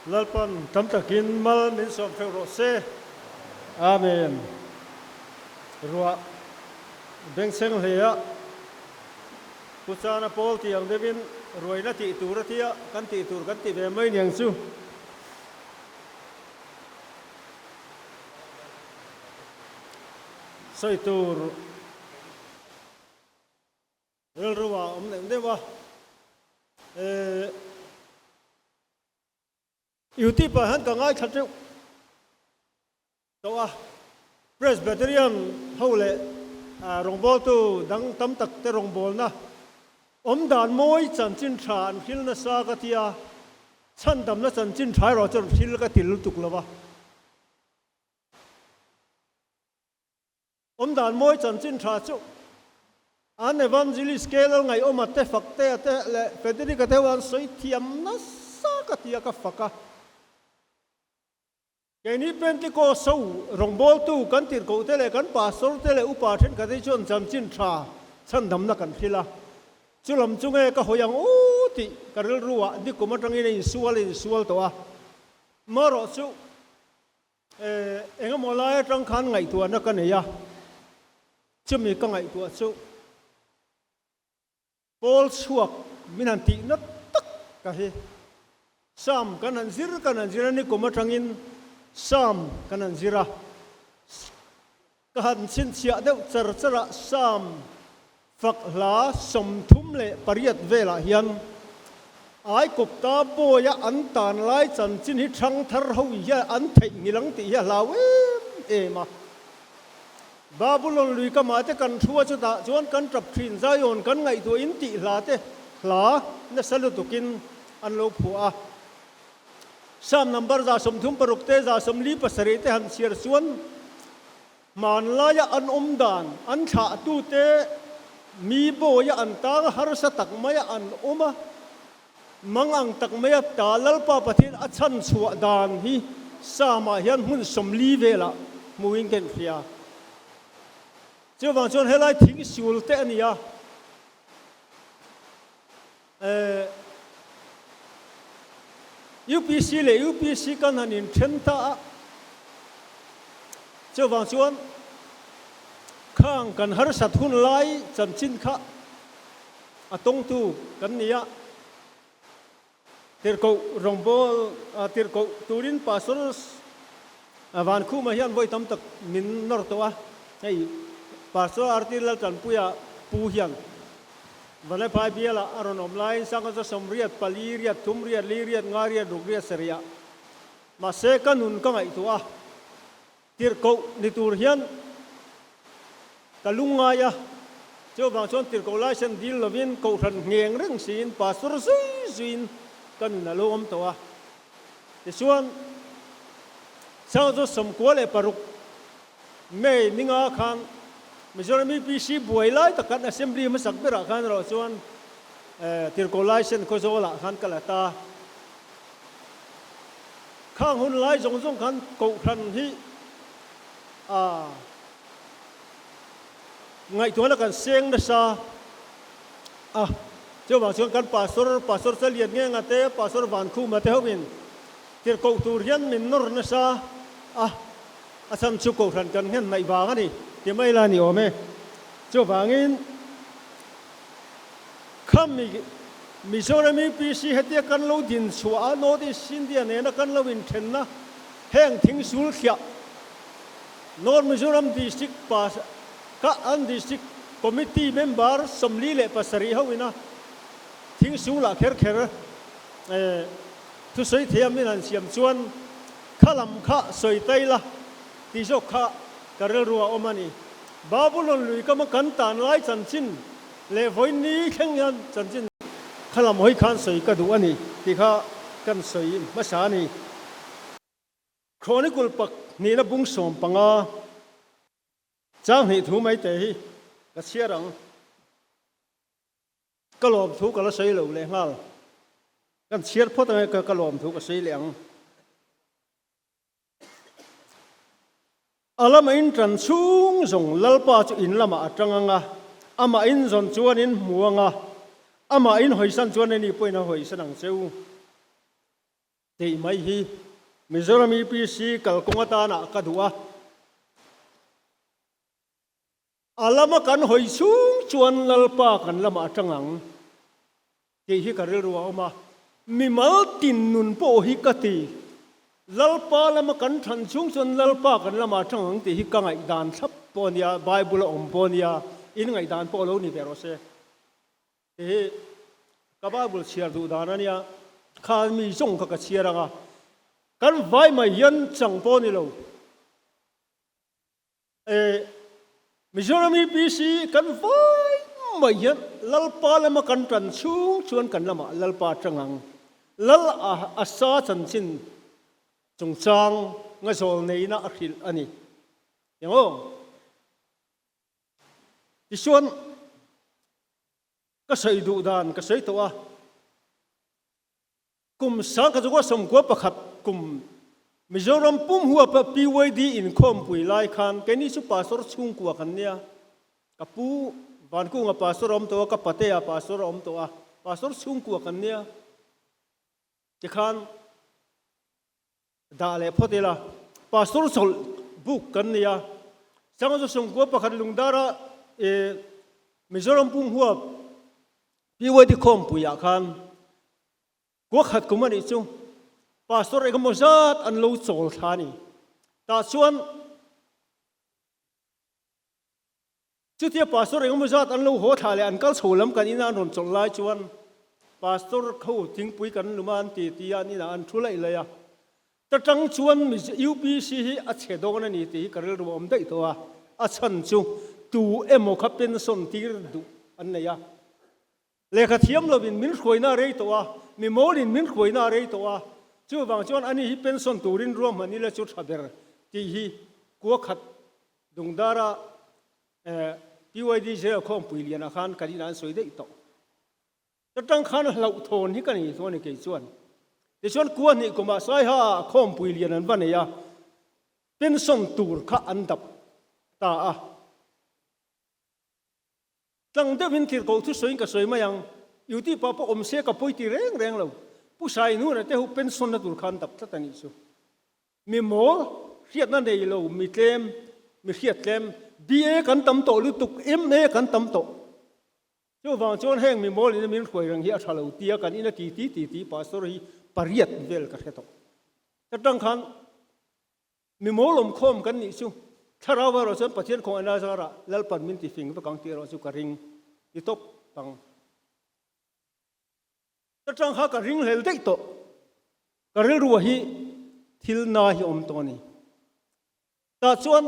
Lalpan tam takin mal min sawm hreuh rawh se. Amen. Ruah bengchheng hle a, Pu Chana Paul tih ang deuhin ruaina tih tur a tia, kan tih tur kan ti ve mai niang chu. Sawi tur rilru ah awm neuh neuh a, eh. Youtube ah hian ka ngaithla teuh tawh a, Presbyterian ho leh rawngbawltu dang tam tak te rawngbawlna awm dan mawi chanchin tha an hril nasa ka tia, chhandamna chanchin tha erawh chuan hril ka ti lutuk lo va. Awm dan mawi chanchin tha chu an Evangelist Kelal Ngaihawma te Faktea te leh Federica te ho an sawi thiam nasa ka ti a ka fak a. Keini Pentecost ho rawngbawltu kan tirhkoh te leh kan pastor te leh upa thenkhat hi chuan chanchin tha chhandamna kan hrilh a. Chu lam chu nge ka hawi ang u tih ka rilru ah nikum atangin a insual a insual tawh a. Marawh chu Eng emaw lai atang khan ngaihtuahna ka nei a, chumi ka ngaihtuah chu Paul chhuak min han tihna tak ka hi. Psalm kan han zir kan han zir a, nikum atangin Psalm kan han zir a, ka han chhinchhiah deuh char char a, Psalm Fak hla 38 velah hian Aikawpta bawia an tan lai chanchin hi thangthar ho hian an theihnghilh ang tih hi a hlau em em a. Babulon lui kamah te kan thu a, chutah chuan kan tap thin Zion kan ngaihtuah in tih hla te hla nasa lutukin an lo phuah a. Psalm number 136 te 47 te han chhiar chuan Hmanlaia an awm dan, an thlahtute mi bawia an tang harsa tak maia an awm a, mang ang tak maia ta Lalpa Pathian a chhan chhuah dan hi Psalm-ah hian hmun 40 velah hmuhin ka inhria. Chuvang chuan helai thing sul te a ni a, UPC leh UPC kan han inthen ta a, chuvang chuan khang kan harsat hun lai chanchin kha a tawngtu kan ni a, tirhkoh rawngbawl tirhkoh turin Pastor Vankhuma hian vawi tam tak min nawr tawh a, hei Pastor RT Laltanpuia pu hian Vanlaiphai bialah a rawn awm laiin sangha chu 84, 3, 4, 4, 5, 6, 7 ah. Mahse ka nun ka ngaihtuah a, tirhkoh ni tur hian ka lungngai a, chuvang chuan tirhkoh license dil lovin kohhran ngheng reng siin pastor zui zuiin ka nun a lo awm tawh a. Tichuan sangha chu 96 May ninga khan Mizoram UPC buai lai tak khan Assembly hmasak berah khan erawh chuan Tirhkoh License Khawzawlah khan ka la ta. Khang hun lai zawng zawng khan Kohhran hi a ngaihtuahna kan seng nasa a, chuvang chuan kan Pastor, Pastor Chalian Ngenga te, Pastor Vankhuma te hoin Tirhkoh tur hian min nawr nasa a. A chhan chu Kohhran kan nghen hnaih vang a ni ti mai la ni awm e. Chuvangin khami Mizoram UPC hetia kan lo din chhuah a, North East India nena kan lo inthenna heng thing sul thliah North Mizoram District pa ka an District Committee member 47 ho ina thing sulah kher kher thusawi thiam in han siam chuan Kha lam kha sawi tai la tih zawk kha ka rilru a awm a ni. Babulon lui kama kan tan lai chanchin leh vawiin ni thleng hian chanchin kha lam hawi khan sawi ka duh a ni tih kha kan sawi hmasa a ni. Chronicle pak hnihna bung 15 chang hnih thu mai te hi ka chhiar ang. Ka lawm thu ka la sawi lo leh nghal. Kan chhiar phawt ang e, ka lawm thu ka sawi leh ang. A lama in tan chhung zawng Lalpa chu in lamah a tang ang a, amah in zawn chuan in hmu ang a, amah in hawisan chuan ani pawhin a hawisan ang che u. Tih mai hi Mizoram UPC kalkawng atana ka duh a. A lama kan hawi chhung chuan Lalpa kan lamah a tang ang tih hi ka rilru a awm a. Mimal tin nun pawh hi ka ti. Lalpa lama kan than chhung chuan Lalpa kan lamah a tang ang tih hi ka ngaihdan thlap pawh a nia, Bible a awm pawh a nia, in ngaihdan pawh lo ni ve rawh se. Tih hi ka Bible chhiar duh dan a nia, khan mi zawng kha ka chhiar ang a, kan vai mai hian chang pawh a ni lo. E Mizoram UPC kan vai mai hian Lalpa lama kan tan chhung chuan kan lamah Lalpa tang ang. Lal a sa chanchin chungchang ngazawl neihna a hrilh a ni. Eng aw? Tichuan ka sawi duh dan ka sawi tawh a. Kum 1991 kum Mizoram pum huapa PYD inkhawmpui lai khan keini chu pastor chhungkua kan nia. Ka pu Vankunga pastor a awm tawh a, ka patea pastor a awm tawh a, pastor chhungkua kan nia. Tikhan dah leh phawt ila, pastor chawlh buk kan nia. 1991 Lungdara Mizoram pum huap PYD khawmpuiah khan Kua khat kum a nih chu pastor engemaw zat an lo chawl thla a ni. Tah chuan chutia pastor engemaw zat an lo haw thla leh an kal chho lam kan ina an rawn chawlh lai chuan pastor kho thingpui kan lum a an ti ti a an inah an thu laih laih a. Ta tang chuan UPC hi a chhe dawn a ni tih hi ka rilru a awm daih tawh a, a chhan chu tu emaw kha pension tir duh an nei a. Lehkha thiam lovin min hruaina a rei tawh a, mi mawlin min hruaina a rei tawh a, chuvang chuan ani hi pension turin ruahman ila chu tha ber tih hi kua khat Dungdara PYD Jail khawmpui lianah khan kan inah an sawi daih tawh. Ta tang khan hlauhthawn hi ka nei tawh a ni kei chuan. Tichuan kua hnih kumah Saiha khawmpui lian an va nei a, pension tur kha an dap ta a. Tlang deuhin tirhkoh thu sawiin ka sawi mai ang, Yuti pa pawh awm se ka pawi ti reng reng lo. Pu Sai Nuna te ho pension na tur khan dap tlat a nih chu. Mi mawl, hriatna nei lo, mi tlem, mi hriat tlem, BA kan tam tawh lutuk, MA kan tam tawh. Chuvang chuan heng mi mawl ina min hruai reng hi a tha lo tia kan ina ti ti ti ti pastor hi pariat vel ka hre tawh. Ta tang khan Mi mawl awmkhawm kan nih chu thlarau erawh chuan Pathian khawngaihna zarah Lalpan min ti fing vek ang tih erawh chu ka ring ti tawp ang. Ka tang kha ka ring hlel daih tawh. Ka rilru hi thil na hi awm tawh a ni. Tah chuan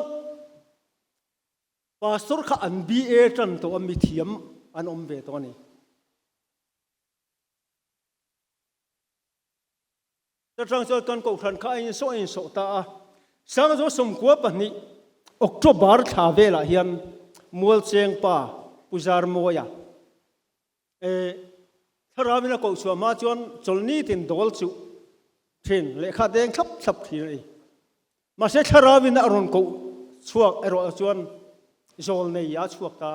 pastor kha an BA tan tawh a, mithiam an awm ve tawh a ni. Chatang chuan kan kohhran kha a insawh a insawh ta a. Sangzaw 92 October thla velah hian Mualcheng pa Pu Zarmawia e thlarauin a koh chhuah hma chuan chawlhni tin dawl chuh thin lehkha deng thlap thlap thin a ni. Mahse thlarauin a rawn koh chhuak erawh chuan zawl nei a chhuak ta.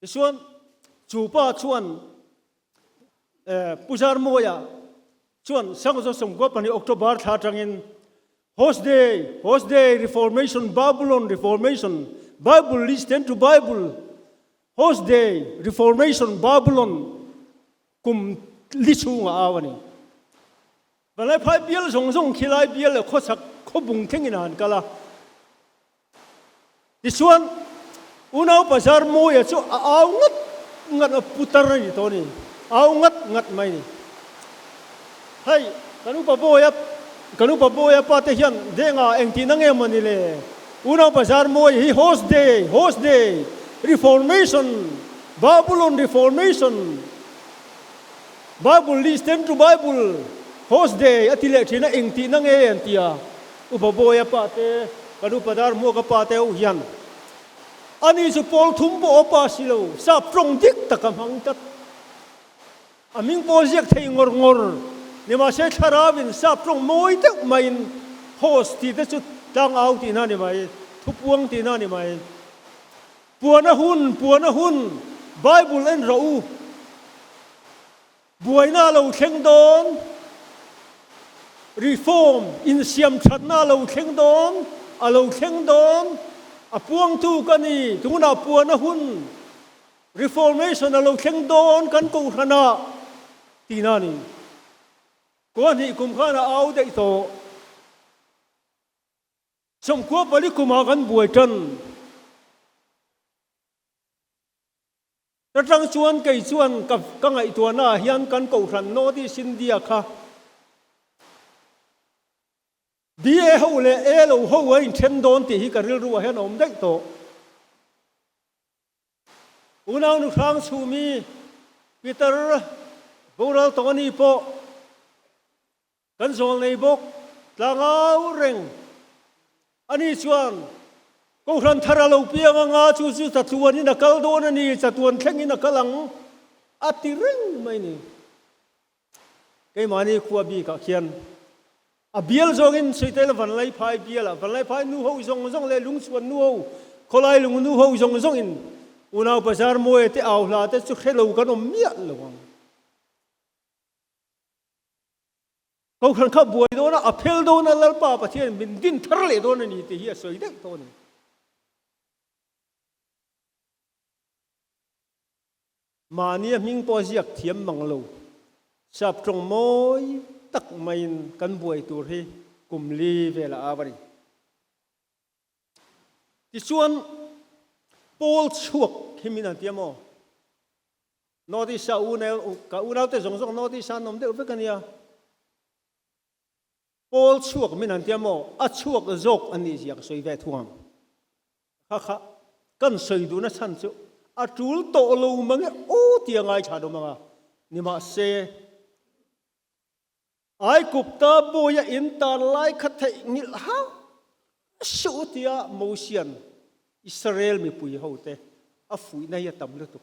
Tichuan, chu pa chuan Pu Zarmawia chuan 1992 October thla atangin Host Day, Host Day, Reformation, Babylon, Reformation, Bible, Listen to Bible, Host Day, Reformation, Babylon kum li chhungah au a ni. Vanlaiphai bial zawng zawng khi lai bial leh khawchhak khawbung thlengin a han kal a. Tichuan, unau Bazar Mawia chu a au ngat ngat a, putar a ni tawh a ni, au ngat ngat mai a ni. Hei, kan upa Bawia, kan upa Bawia pa te hian denga engtihna nge maw ni le? Unau Bazar Mawia hi Host Day, Host Day, Reformation, Babylon Reformation, Bible listen to Bible, Host Day a ti leh thin a, engtihna nge an ti a? Upa Bawia pa te, kan upa Darhmuaka pa te ho hian ani chu pawl thum pawh a pa si lo, sap tawng dik tak a hmang tlat. A hming pawh ziak thei ngawr ngawr ni mahse thlarauin sap tawng mawi deuh maiin host tih te chu tlangau tihna a ni mai, thupuang tihna a ni mai. Puan a hun, puan a hun, Bible en rawh u. Buaina a lo thleng dawn. Reform, insiam thatna a lo thleng dawn, a lo thleng dawn, a puangtu ka ni, tunah puan a hun, Reformation a lo thleng dawn kan kohhranah tihna a ni. Kuahnih kum khan a au daih tawh. 94 kumah kan buai tan. Ta tang chuan kei chuan ka ka ngaihtuahna ah hian kan kohhran North East India kha BA ho leh A lo ho a inthen dawn tih hi ka rilru ah hian a awm daih tawh. Unau nu hrang chhumi Peter boral tawh a ni pawh Kan zawl nei bawk tlangau reng a ni chuan Kohhran thar a lo piang anga chu chu chatuanin a kal dawn a ni, chatuan thlengin a kal ang a ti reng mai ni. Keimahni khua bikah khian a bial zawngin Suitel Vanlaiphai bialah Vanlaiphai nu ho zawng zawng leh Lungchhuan nu ho, Khawlai lung nu ho zawng zawngin unau bazar mawi te au hla te chu hre lo kan awm miah lo ang. Kohhran kha buai dawn a, a phel dawn a, Lalpa Pathian min din thar leh dawn a ni tih hi a sawi daih tawh a ni. Mahnia hming pawh a ziak thiam mang lo, sap tawng mawi tak maiin kan buai tur hi kum li velah a va ni. Tichuan, Paul chhuak hi min han ti a maw? North East a unau, ka unaute zawng zawng North East a an awm deuh vek a nia. Pawl chhuak min han tia maw? A chhuak zawk a nih zia ka sawi ve thu ang. Kha kha kan sawi duhna chhan chu a tul tawh lo mang e aw tia ngaithla dawm ang a. Nimahse, Aigupta bawia in tan lai kha theihnghilh hauh suh tia Mosian Israel mipui hote a fuihna hi a tam lutuk.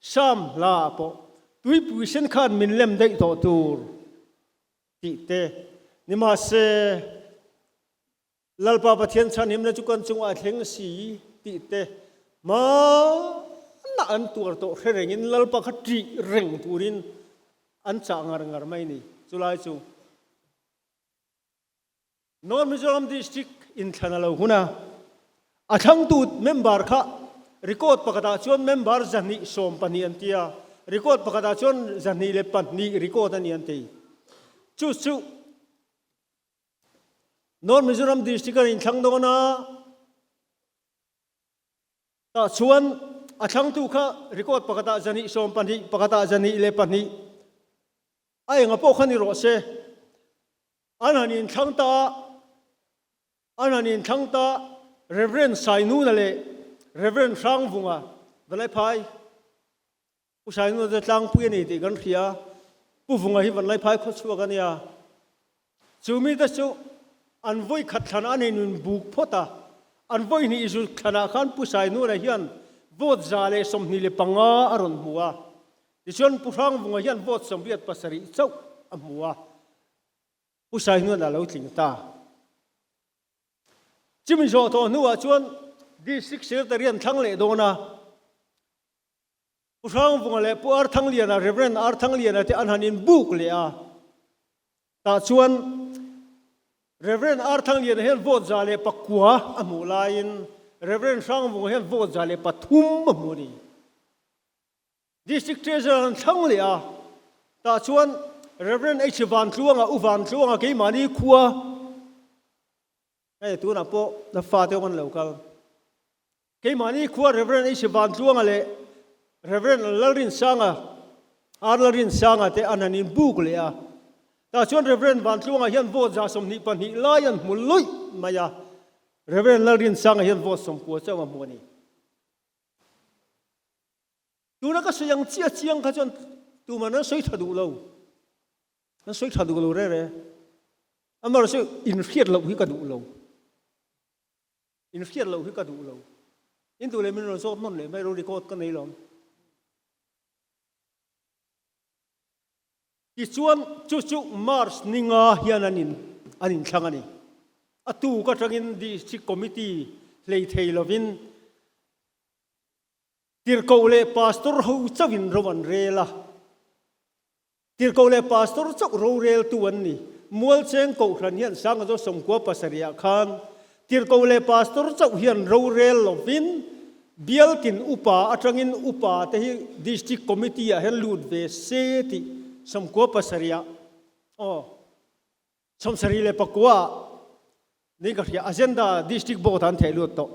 Psalm hla ah pawh tuipui sen khan min lem daih tawh tur tih te nimahse Lalpa Pathian chhanhimna chu kan chungah a thleng si tih te hmanah an tuar tawh hre rengin Lalpa kha ṭih reng turin an chah ngar ngar mai ni. Chulai chu North Mizoram District inthlan a lo hun a, a thlangtu member kha record pakhatah chuan member 212 an ti a, record pakhatah chuan 202 record a ni an ti. Chu chu North Mizoram District a inthlang dawn a, tah chuan a thlangtu kha record pakhatah 212, pakhatah 202 a enga pawh kha ni rawh se. An han inthlang ta a, an han inthlang ta Rev. Sainuna leh Rev. Hrangvunga Vanlaiphai Pu Sainuna chu tlangpui a ni tih kan hria, Pu Vunga hi Vanlaiphai khawchhuak a nia. Chu mite chu an vawi khat thlanah an inun buk phawt a, an vawi hnih zut thlanah khan Pu Sainuna hian vote 125 a rawn hmu a, tichuan Pu Hrangvunga hian vote 87 chauh a hmu a. Pu Saihnuan a lo tling ta. Chumi zawh tawh hnuah chuan District Secretary an thlang leh dawn a. Pu Hrangvunga leh Pu Arthangliana, Rev. Arthangliana te an han inbuk leh a. Tah chuan Rev. Arthangliana hian vote 109 a hmuh laiin Rev. Hrangvunga hian vote 103 a hmu a ni. District Treasurer an thlang leh a, tah chuan Rev. H. Vantluanga, U Vantluanga keimahni khua hei tunah pawh na fate awm an lo kal. Keimahni khua Rev. H. Vantluanga leh Rev. Lalrinsanga, R. Lalrinsanga te an han inbuk leh a, tah chuan Rev. Vantluanga hian vote 22 lai an hmu luih mai a, Rev. Lalrinsanga hian vote 90 chauh a hmu a ni. Tuna ka sawi ang chiah chiang kha chuan tuman an sawi tha duh lo. An sawi tha duh lo re re. Amaherawhchu chu inhriat loh hi ka duh lo. Inhriat loh hi ka duh lo. In duh leh min rawn zawt nawn leh mai ro record ka nei lo. Tichuan chu chu March ninga hian an in an inthlang a ni. A tuk atangin District Committee hlei thei lovin Tirhkoh leh pastor ho chauhin ro an rel a. Tirhkoh leh pastor chauh roreltu an ni. Mualcheng Kohhran hian Sangha 97 ah khan Tirhkoh leh Pastor chauh hian rorel lovin Bialtin upa atangin upa te hi District Committee ah hian lut ve se tih 97 ah aw 74 ah ni ka hria agenda District Board ah an theh lut tawh.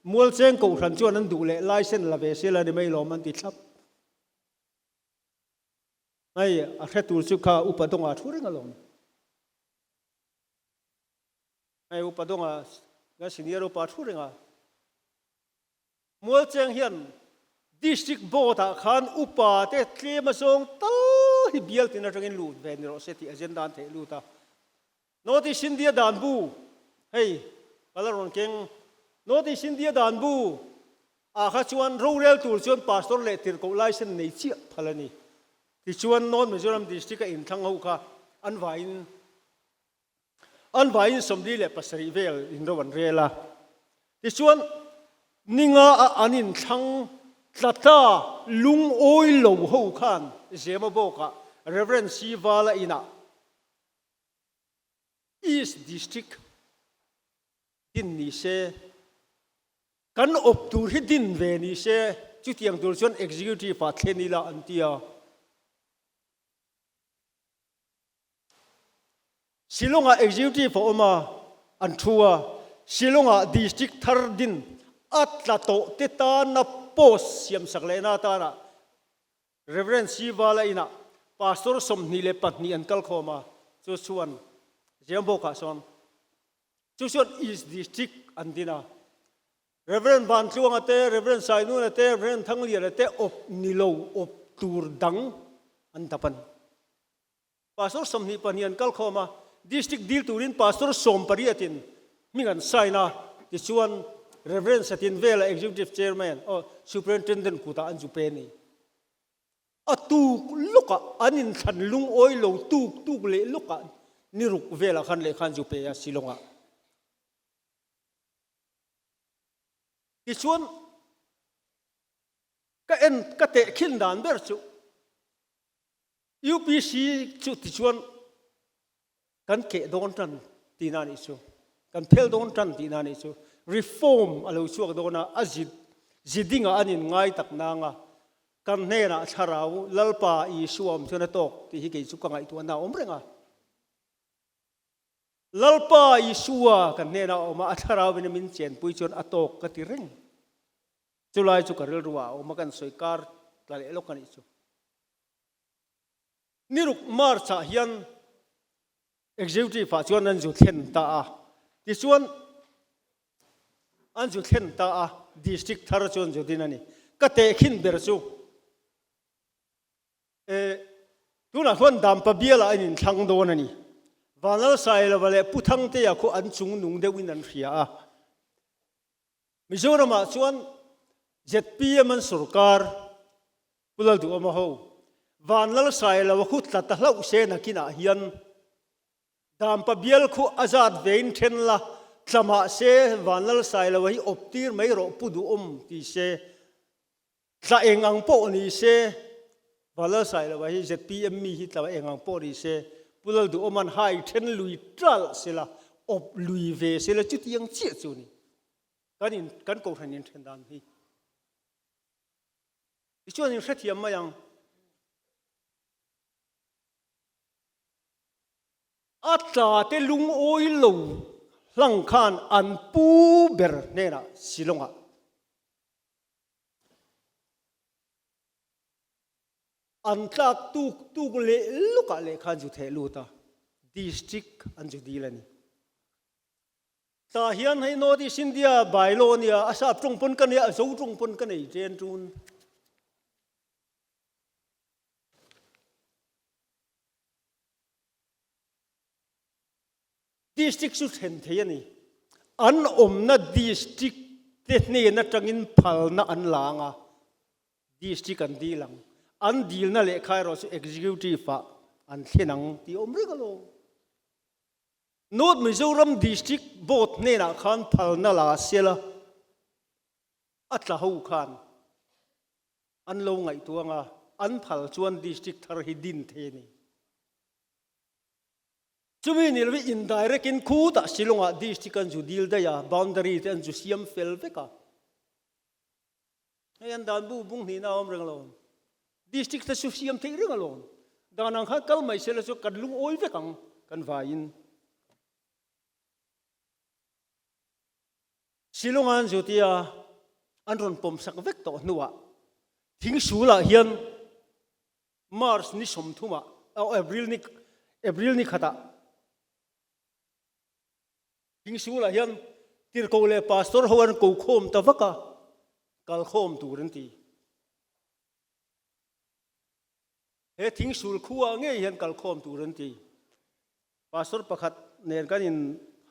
Mualcheng Kohhran chuan an duh leh license la ve se la ni mai lawm an ti thlap. Hei a hre tur chu kha upa dawngah thu reng alawm. Hei upa dawngah kan senior upa thu reng a. Mualcheng hian district board ah khan upa te tlem a zawng tal hi bial tin atangin lut ve ni rawh se tih agenda an theih lut a. North East India dan bu hei ka la rawn keng North East India dan bu ah kha chuan rorel tur chuan pastor leh tirhkoh license nei chiah phal a ni. Tichuan North Mizoram District a inthlang ho kha an vaiin an vaiin 47 vel in ro an rel a. Tichuan ninga a an inthlang tlata lungawi lo ho khan Zemabawkah Rev. Sivala inah East District din ni se, kan awp tur hi din ve ni se, chutiang tur chuan Executive ah thlen ila an ti a. Shillong ah Executive a awm a, an thu a, Shillong ah District thar din a tla tawh te tana post siamsak lehna atana Rev. Sivala inah Pastor 22 an kal khawm a, chu chuan Ziambawkah sawn chu chuan East District an din a. Rev. Vantluanga te, Rev. Sainuna te, Rev. Thangliana te awp ni lo awp tur dang an dap a ni. Pastor 22 an kal khawm a, District dil turin Pastor 18 in hming an sign a, tichuan Rev. Satinvela Executive Chairman, oh, Superintendent kutah an zu pe a ni. A tuk lawkah an inthlan lungawi lo tuk tuk leh lawkah ni ruk velah khan lehkha an zu pe a Shillong-ah. Tichuan ka en ka tehkhin dan ber chu UPC chu tichuan kan keh dawn tan tihna anih chu. Kan phel dawn tan tihna anih chu. Reform a lo chhuak dawn a, a zit zidingah an inngai tak nang a, kan hnenah thlarau Lalpa Isua awm chuan a tawk tih hi kei chu ka ngaihtuahna a awm reng a. Lalpa Isua kan hnenah a awm a, a thlarauin a min chenpui chuan a tawk ka ti reng. Chulai chu ka rilruah a awm a, kan sawi kar tla leh lawk anih chu. Ni ruk March ah hian Executive ah chuan an zu thlen ta a, tichuan an zu thlen ta a, District thar chu an zu din a ni. Ka tehkhin ber chu e tunah khuan Dampa bialah an inthlang dawn a ni. Vanlalsailova leh Pu Thangtea khu an chung nung deuhin an hria a. Mizoramah chuan zpm an sorkar Pu Lalduhawma ho Vanlalsailova khu tla ta hlauh se nakinah hian Dampa bial khu a zat vein then la tla mah se Vanlalsailova hi awp tir mai rawh Pu Duhawm ti se tla eng ang pawh ni se Vanlalsailova hi zpm mi hi tla eng ang pawh ni se Pu Lalduhawman hai then lui ṭalh sela awp lui ve sela chutiang chiah chu ni. Kan in kan kohhran in then dan hi tichuan in hrethiam mai ang. A tla te lungawi lo hlang khan an pu ber hnenah Shillong-ah an tlak tuk tuk leh lukah leh khan zu theh lut a, district an zu dil a ni. Tah hian hei North East India bylaw a nia, a sap tawng pawn ka nei a, a zo tawng pawn ka nei chen tun. District chu thlen thei a ni. An awmna district te hnen atangin phalna an la ang a, district an dil ang. An dilna lehkha erawh chu executive ah an thlen ang tih a awm reng alawm. North Mizoram District Board hnenah khan phalna la sela a tla ho khan an lo ngaihtuah ang a, an phal chuan District thar hi din thei a ni. Chumi ni lovin indirect in khutah Shillong-ah district an zu dil daih a, boundary te an zu siam fel vek a. Hei an dan bu bung hnihna a awm reng alawm. District te chu siam theih reng alawm. Dan ang khan kal mai sela chu kan lungawi vek ang kan vaiin. Shillong-a an zu tia an rawn pawmsak vek tawh hnuah Thingsulah hian March ni sawmthumah oh April ni April ni khatah Thingsulah hian tirhkoh leh pastor ho an ko khawm ta vak a, kal khawm tur an ti. He Thingsul khuaah ngei hian kal khawm tur an ti. Pastor pakhat nen kan in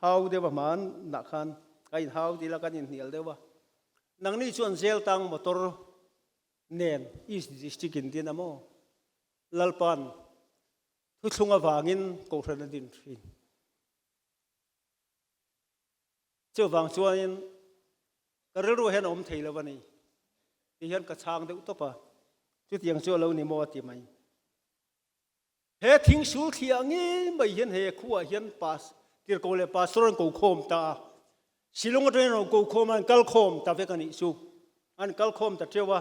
hau deuh a hman nah khan ka in hau dil a kan in hnial deuh a. Nangni chuan zel tang motor nen East District in din a maw? Lalpan thuthlung avangin Kohhran a din thin. Chuvang chuanin ka rilru hian a awm thei lo a ni ti hian ka chhang deuh tawp a, chutiang chu a lo ni maw a ti mai. He thing sul thliah ngei mai hian he khuaah hian pas tirhkoh leh pastor an ko khawm ta a, Shillong atangin an rawn ko khawm a, an kal khawm ta vek a nih chu. An kal khawm ta teuh a,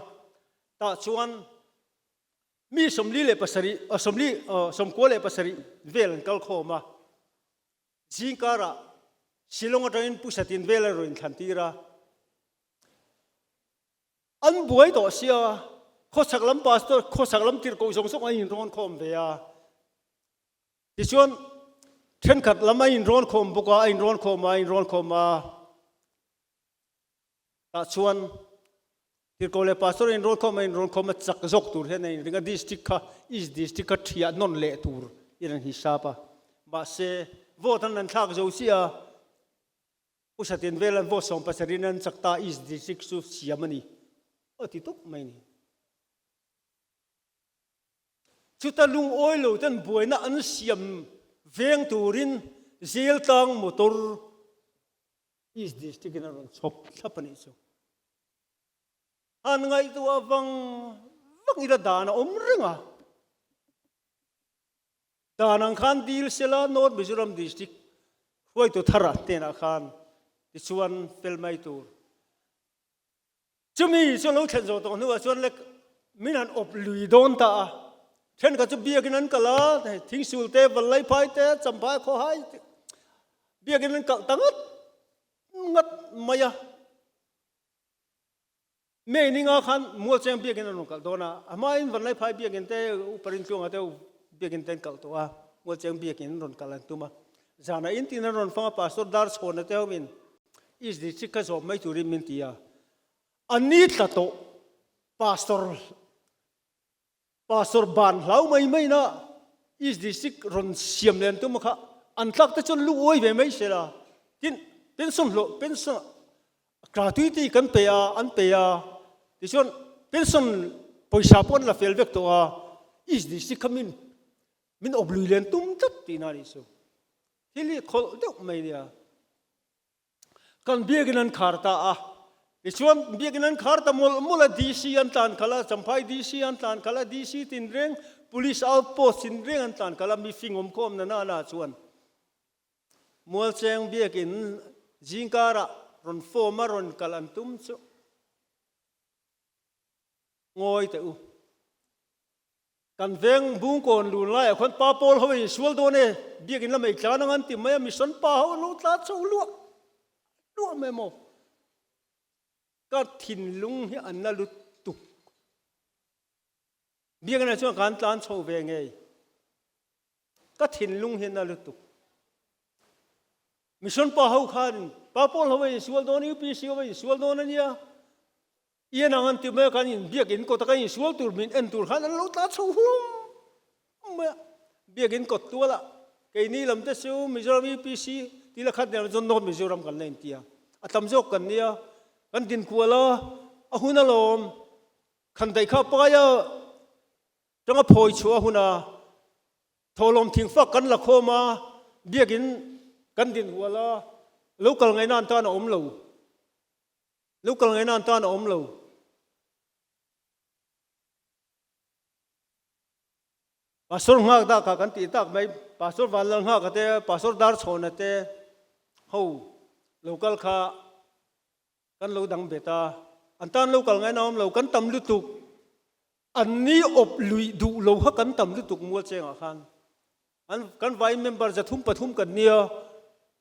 tah chuan mi 47 47 vel an kal khawm a, zingkarah Shillong atangin Pu Satin vel a rawn inthlan tir a. An buai tawh sia, khawchhak lam pastor, khawchhak lam tirhkoh zawng zawng an inrawn khawm ve a. Tichuan, thenkhat lam an inrawn khawm bawk a, a inrawn khawm a, a inrawn khawm a. Tah chuan, tirhkoh leh pastor an inrawn khawm a, inrawn khawm a, chak zawk tur hian an inring a, district kha, East District kha thiah nawn leh tur in an hisap a. Mahse, vote an an thlak zo chiah a. Pu Satin vel an vote 70 in an chak ta East District chu siam a ni a ti tawp mai ni. Chuta lungawi lo ten buaina an siam veng turin Zel tlang motor East District in a rawn chhawp thlap a nih chu. An ngaihtuah vang vang ila dan a awm reng a. Dan ang khan dil sela North Mizoram District hruaitu thar a hnenah khan tichuan fel mai tur. Chumi chu lo thlen zawh tawh hnuah chuan lek min han awp lui dawn ta a. Thenkhat chu biakin an kal a, Thingsul te, Vallaiphai te, Champhai Khawhai te biakin an kalh ta ngat ngat mai a. May ninga khan Mualcheng biakinn an rawn kalh dawn a, a hmain Vanlaiphai biakinn te Upa Rintluanga te biakinn te an kalh tawh a, Mualcheng biakinn an rawn kalh an tum a. Zanah in tin an rawn fang a, Pastor Darchhawna te hoin East District kha zawm mai turin min ti a, a ni tla tawh Pastor Pastor ban hlau mai mai na East District rawn siam leh an tum a kha an tlak te chuan lu uai ve mai se la tin pension hlawh pension gratuity kan pe a an pe a tichuan pension pawisa pawh an la fel vek tawh a East District kha min min awp lui leh an tum tlat tihna a nih chu thil hi khawlh deuh mai nia. Kan biakin an khar ta a, tichuan biakin an khar ta mawlh mawlh a, DC an tlan khalh a, Champhai DC an tlan khalh a, DC tinreng, Police outpost tinreng an tlan khalh a, mi fing awm khawm na nana chuan Mualcheng biakin zingkarah rawn form a rawn kal an tum chu ngawi teh u. Kan veng Bungkawn lun laiah khuan pa pawl ho in sual dawn e, biakin lam ei tlan ang an ti mai a, mission pa ho an lo tlan chho luah luah mai maw? Ka thinlung hi an la lutuk. Biakin ah chuan kan tlan chho ve ngei. Ka thinlung hi an la lutuk. Mission pa ho khan pa pawl ho in sual dawn, UPC ho in sual dawn a nia. Ian ang an ti mai a, kan in biakin kawt a kan insual tur min en tur khan an lo tla chho hum mai a, biakin kawt tual a keini lam te chu Mizoram UPC tih la khat nen chuan North Mizoram kan la inti a, a tam zawk kan nia, kan dinkual a, a hun alawm, khan daih kha pai a tanga phawi chhuah a hun a, thawhlawm thingfak kan la khawm a, biakin kan dinhual a, lo kal ngaihna an tan a awm lo. Lo kal ngaihna an tan a awm lo. Pastor nghak dak kha kan tih tak mai, Pastor Vanlal nghaka te, Pastor Darchhawna te ho lo kal kha kan lo dang bet a, an tan lo kal ngaina awm lo, kan tam lutuk, an ni awp luih duh lo kha kan tam lutuk mual chengah khan an kan vai member 300 pathum kan nia,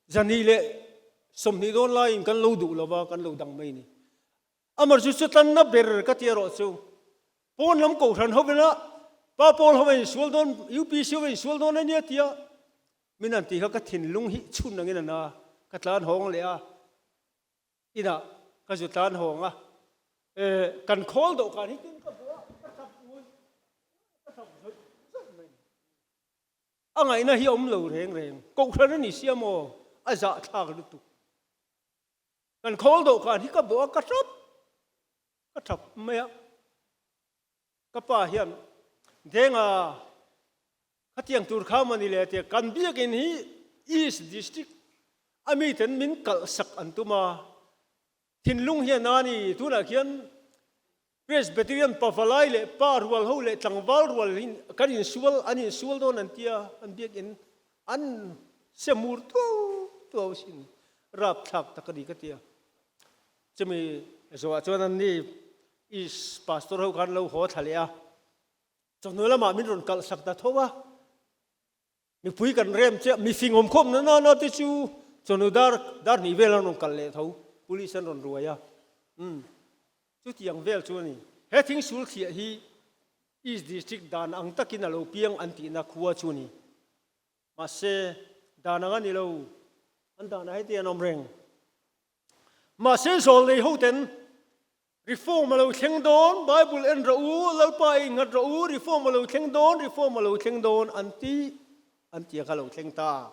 220 dawn laiin kan lo duh lova kan lo dang mai ni. Amar chu chutlanna ber ka ti erawh chu pawn lam kohhran hovina pa pawl ho a insual dawn, UPC ho a insual dawn a nia tia min han tih kha ka thinlung hi chhun angin a na, ka tlan hawng leh a, inah ka zu tlan hawng a, kan khawl dawhkan hi tin ka hmu a, ka thap ngawih ka thap zawih zawih mai. A ngaihna hi a awm lo reng reng, kohhran a ni sia maw, a zahthlak lutuk. Kan khawl dawhkan hi ka bawh a, ka tap ka tap mai a. Ka pa hian Denga khatiang tur kha maw ni le tia kan biakinn hi East District a miten min kalh sak an tum a. Thinlung hian a ni tunah khian Presbyterian pavalai leh pa rual ho leh tlangval rual hi kan insual an insual dawn an tia an biakinn an semur tuau tuau sin rapthlak tak a ni ka tia. Chumi zawhah chuan an ni East Pastor ho khan lo haw thla leh a, chawhnu lamah min rawn kalh sak ta tho a. Mipui kan rem chiah, mi fing awm khawm na na te chu chawhnu dar dar hnih vel an rawn kalh leh tho, police an rawn ruai a, umm chutiang vel chu a ni. He thing sul thliah hi East District dan ang takin a lo piang an tihna khua chu a ni. Mahse, dan ang a ni lo, an danah heti an awm reng. Mahse, zawl nei hoten Reform a lo thleng dawn, Bible en rawh u, Lalpa i inghat rawh u, Reform a lo thleng dawn, Reform a lo thleng dawn an ti, an ti a kha lo thleng ta.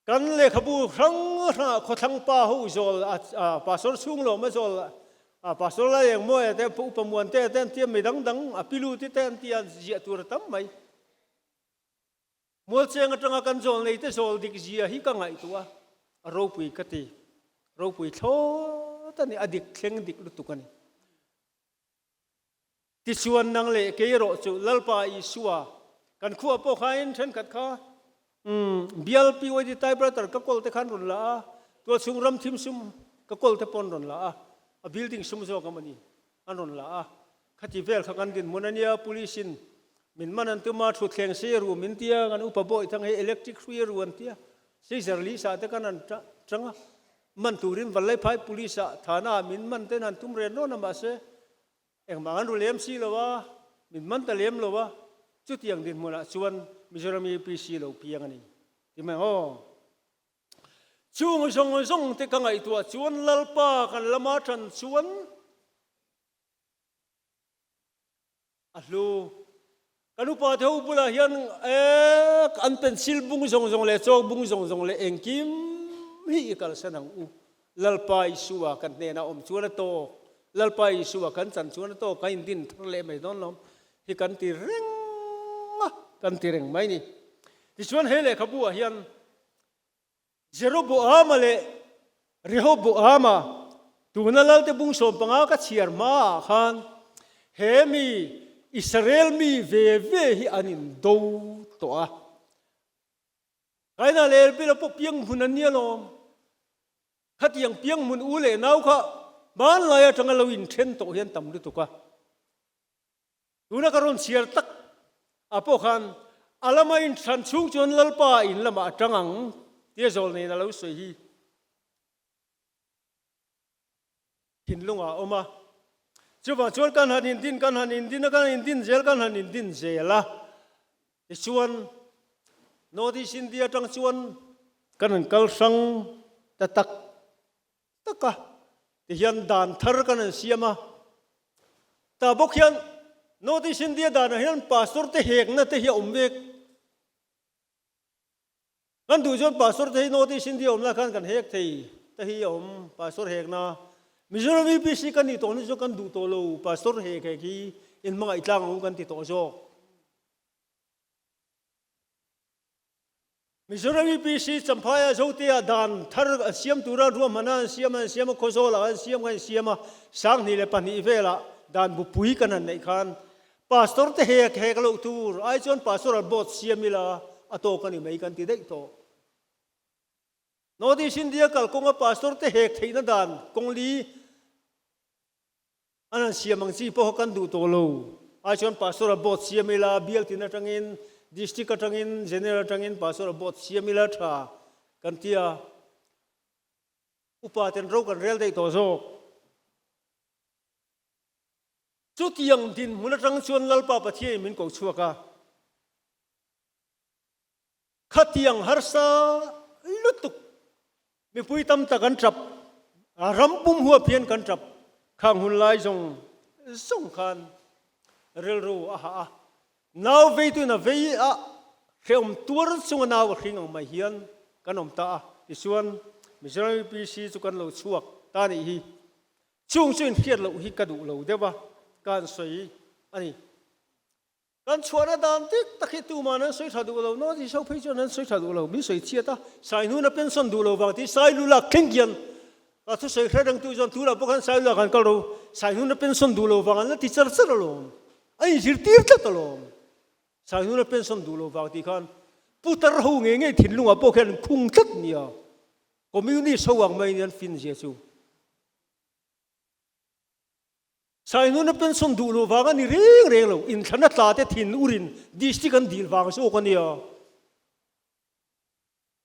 Kan lehkhabu hrang hrangah khawthlang pa ho zawl, Pastor Chhunglawma zawl, Pastor Lalengmawia te, Upa Muantea te an ti a, mi dang dang a pilu te te an ti a, ziah tur a tam mai. Mualcheng atanga kan zawl neite zawl dik zia hi ka ngaihtuah a, a ropui ka ti. Ropui thlawt a ni, a dik thleng dik lutuk a ni. Tichuan nang leh kei erawh chu Lalpa Isua kan khuah pawh khain thenkhat kha umm bial PYD typewriter ka kawl te khan rawn la a, tualchhung ram thim sum ka kawl te pawn rawn la a, a building sum zawk a mawni an rawn la a, khati vel kha kan dinhmun a nia, police in Min man an tum a, thutthleng sei a ru min tia, kan upa bawih thang hei electric hrui a ru an tia, scissor lisa te kan han tang a, man turin Vallaiphai police ah thana ah min man ten han tum ren rawn a mahse engmah an ru lem si lo a, min man ta lem lo a, chutiang dinhmunah chuan Mizoram UPC lo piang a ni ti mai aw. Chung zawng zawng te ka ngaihtuah chuan Lalpa kan lama tan chuan A hlu. Kan upa te ho bulah hian ek an pencil bung zawng zawng leh chalk bung zawng zawng leh engkim hi i kalsan ang u. Lalpa Isua kan hnenah awm chuan a tawk. Lalpa Isua kan chan chuan a tawk. Kan indin thar leh mai dawn lo. Hi kan ti reng a, kan ti reng mai ni. Tichuan he lehkhabu ah hian Jeroboama leh Rehoboama tuna Lalte bung 15 ka chhiar hmaah khan he mi Israel mi ve ve hi an indo tawh a. Kaina leh Elbila pawh piang hmun an ni alawm. Khatiang piang hmun u leh nau kha hmanlai atanga lo inthen tawh hian tam lutuk a. Tuna ka rawn chhiar tak ah pawh khan a lama inthlan chhung chuan Lalpa in lamah a tang ang tia zawl neiin a lo sawi hi thinlungah a awm a. Chuvang chuan kan han indin, kan han indin a, kan han indin zel, kan han indin zel a. Tichuan North East India atang chuan kan han kal hrang ta tak tak a, tihian dan thar kan han siam a, tah bawk hian North East India danah hian pastor te hekna te hi a awm vek. Kan duh chuan pastor te hi North East India awmna khan kan hek thei te hi a awm pastor hekna. Mizoram UPC kan nih tawh hnu chu kan duh tawh lo pastor hek hek hi inhmangaih tlang ang u kan ti tawh zawk. Mizoram UPC Champhaia Zotea dan thar an siam tura ruahmana an siam a, an siam a, Khawzawlah an siam kha an siam a, 2002 velah Dan bupui kan han neih khan Pastor te hek hek loh tur ai chuan Pastoral Board siam ila a tawk a ni mai kan ti daih tawh. North East India kalkawnga Pastor te hek theihna dan kawng li an han siam ang chi pawh kha kan duh tawh lo. Ai chuan Pastoral Board siam ila bial tin atangin, District atangin, General atangin Pastoral Board siam ila tha kan ti a. Upa ten ro kan rel daih tawh zawk. Chutiang dinhmun atang chuan Lalpa Pathianin min ko chhuak a. Khatiang harsa lutuk mipui tam tak an tap, a ram pum huap hian kan tap khang hun lai zawng zawng khan rilru a hah a. Nau veituin a vei a, hrehawm tuar chunga nau a hring ang mai hian kan awm ta a. Tichuan Mizoram UPC chu kan lo chhuak ta nih hi. Chung chu inhriat loh hi ka duh lo deuh a, ka han sawi a ni. Kan chhuahna dan dik tak hi tuman an sawi tha duh lo, North East ho phei chuan an sawi tha duh lo, min sawi chhiat a, Saihnuna pension duh lo vang tih Sailu lak thleng hian ka thusawi hre rengtu chuan tunah pawh khan Sailu lak an kal ro, Saihnuna pension duh lo vang an la ti char char alawm, a inzirtir tlat alawm. Saihnuna pension duh lo vang tih khan putar ho ngei ngei thinlungah pawh khian an khung tlat nia, Communist ho ang mai nia an fin zia chu. Saihnuna pension duh loh vang a ni reng reng lo, inthlana tla te thin urin district an dil vang zawk a nia.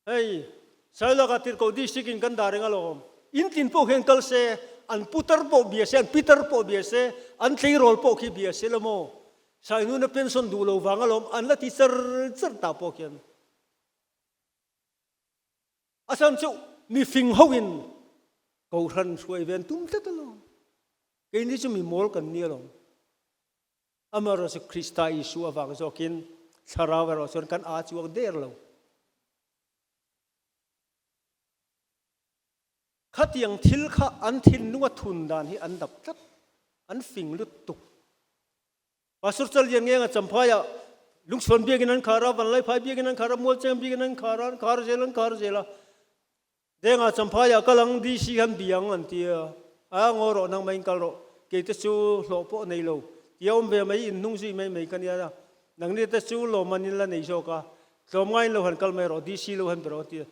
Hei, Sailaka Tirhkoh district in kan dah reng alawm. In tin pawh hian kal se, an putar pawh bia se, an pitar pawh bia se, an tleirawl pawh khi bia se la maw? Saihnuna pension duh loh vang alawm an la ti char char tah pawh khian. A chhan chu mi fing ho in Kohhran hruai ve an tum tlat alawm. Keini chu mi mawl kan ni alawm. Amaherawhchu Krista Isua avang zawkin thlarau erawh chuan kan aa chuang der lo. Khatiang thil kha an thinlunga thun dan hi an dap tlat, an fing lutuk. Pastor Challian Ngenga Champhaiah Lungchhuan biakin an khar a, Vanlaiphai biakin an khar a, Mualcheng biakin an khar a, an khar zel, an khar zel a. Denga Champhaiah kal ang, DC han bi ang an ti a, a ngaw rawh nang maiin kal rawh, kei te chu hlawh pawh nei lo, tia awm ve mai, in hnung zui mai mai ka nia, nangni te chu lawmman in la nei zawk a, tlawmngaiin lo han kal mai rawh, DC lo han be rawh an ti a.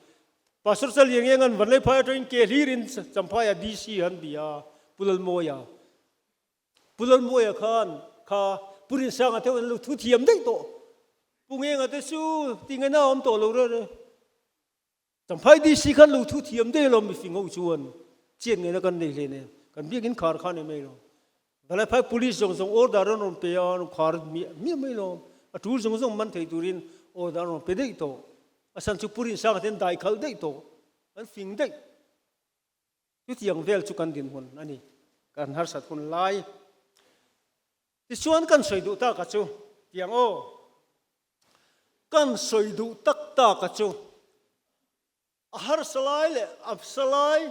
Pastor Challian Ngenga'n Vanlaiphai atangin ke hlirin Champhaiah DC han bi a, Pu Lalmawia. Pu Lalmuaia khan kha Pu Rinsanga te an lo thu thiam daih tawh. Pu Ngenga te chu tingaina a awm tawh lo reh reh. Champhai DC khan lo thu thiam daih alawm mifing ho chuan chian ngaihna kan nei hle nen kan biakin khar kha a ni mai lo. Valaiphai Police zawng zawng order an rawn pe a, an rawn khar miah miah mai lo. A tul zawng zawng man thei turin order an rawn pe daih tawh. A chhan chu Pu Rinsanga te an dai khalh daih tawh. An fing daih. Chutiang vel chu kan dinhmun a ni, kan harsat hun lai. Tichuan kan sawi duh tak a chu, tiang aw, kan sawi duh tak tak a chu, a harsa lai leh a sa lai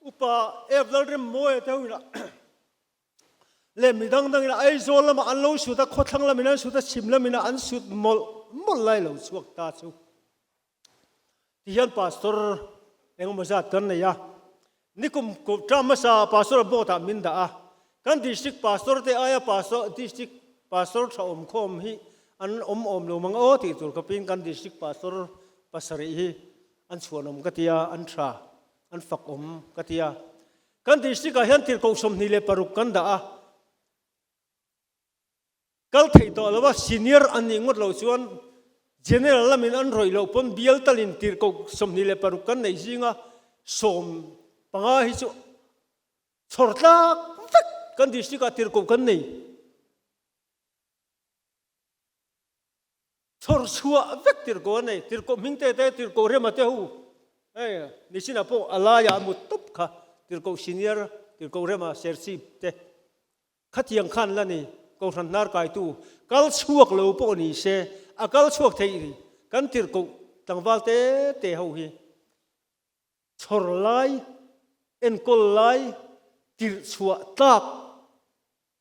upa Ep Lalremmawia te ho inah leh mi dang dangin Aizawl lamah an lo sut a, khawthlang lamin an sut a, chhim lamin an sut mawlh mawlh lai lo chhuak ta chu. Tihian pastor engemaw zat kan nei a, nikum term hmasa pastor board ah min dah a, kan district pastor te aia pastor district pastor tha awm khawm hi an awm awm lo mang aw tih tur khawpin kan district pastor pasarih hi an chhuanawm ka tia, an tha, an fak awm ka tia. Kan district ah hian tirhkoh 26 kan dah a. Kal theih tawh lo a, senior an nih ngawt loh chuan general lamin an rawih loh pawn bial talin tirhkoh 26 kan neih zinga 15 hi chu chhawr tlak vek kan district ah tirhkoh kan nei. Chhawr chhuah vek tirhkoh an nei, tirhkoh hming te te, tirhkoh rema te ho hei nichinah pawh a laiah a mut tawp kha tirhkoh senior tirhkoh rema serchhip te. Khatiang khan la ni, Kohhran hnar kaitu kal chhuak lo pawh ni se, a kal chhuak theih ri kan tirhkoh tlangval te te ho hi chhawr lai, enkawl lai, tirh chhuah tlak